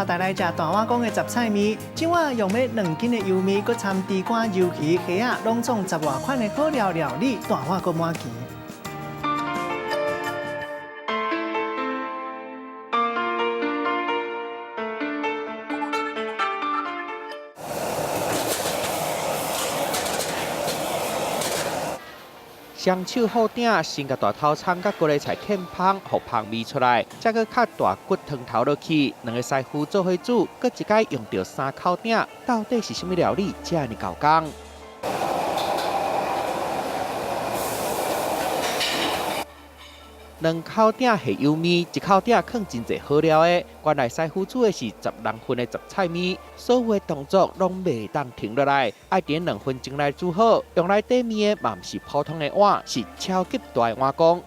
帶來食大碗公的雜菜麵，這碗用欲2斤的油麵，閣摻豬肝、魷魚、蝦仔，攏總十外款的好料料理，大碗閣滿墘。雙手好鼎，先共大頭蔥佮高麗菜劵芳，予芳味出來，再閣敲大骨湯頭落去，兩个師傅做伙煮，閣一擺用著三口鼎，到底是啥物料理遮爾猴工？兩口鼎下油麵，一口鼎囥真濟好料的。原來師傅煮的是10人份的雜菜麵，所有的動作攏袂當停落來，愛佇2分鐘內煮好。用來底麵的嘛毋是普通的碗，是超級大的碗公。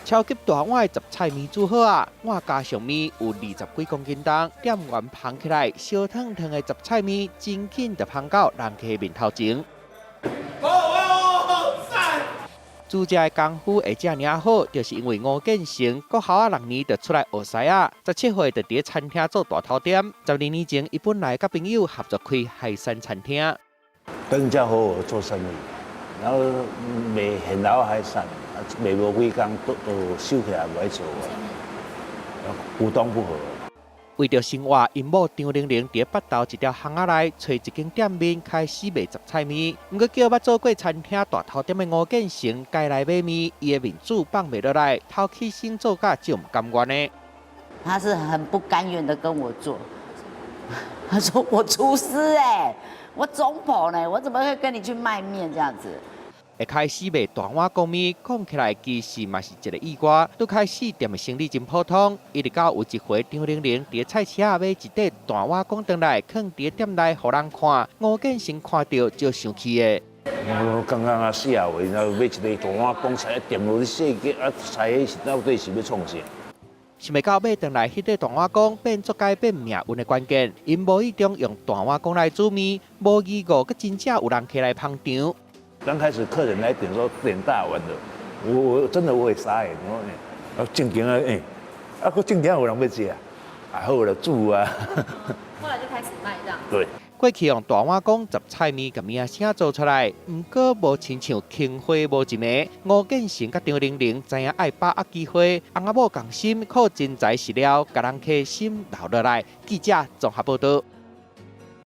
超級大碗的雜菜麵煮好啊，碗加上麵有20幾公斤重，店員捧起來，燒燙燙的雜菜麵真緊就捧到人客面頭前。煮食的功夫會遮爾好，就是因為吳建成國校仔6年就出來學師仔，17歲就佇餐廳做大頭點。12年前，伊本來佮朋友合作開海山餐廳，跟人家合夥做生意，然後賣現老海產，賣無幾工都收起來無愛做啊，股東不合。為著生活，𪜶某張玲玲佇北投一條巷仔內揣一間店面，開始賣雜菜麵。毋過叫捌做過餐廳大頭點的吳建成改來買麵，伊的面子放袂落來，頭起先做甲足毋甘願的。他是很不甘願的跟我做，他說我廚師欸，我總鋪呢，我怎麼會跟你去賣麵這樣子？會開始賣大碗公麵，講起來其實嘛是一個意外。拄開始店的生意真普通，一直到有一回張玲玲佇菜市仔買一塊大碗公轉來，囥佇店內予人看，吳建成看著就生氣的。我感覺啊死啊話，然後買一塊大碗公菜店落去設計啊，菜彼是到底是欲創啥？想袂到買轉來彼塊大碗公變做改變命運的關鍵，𪜶無意中用大碗公來煮麵，無疑誤閣真正有人客來捧場。剛開始客人來點說點大碗的，我真的我會傻眼，我啊正經啊，欸，啊閣正經有人欲食，啊好啦煮啊。後來就開始賣這樣。對。過去用大碗公雜菜麵共名聲做出來，毋過無親像杏花無一暝。吳建成佮張玲玲知影愛把握機會，翁仔某仝心靠真材實料，共人客心留落來。記者綜合報導。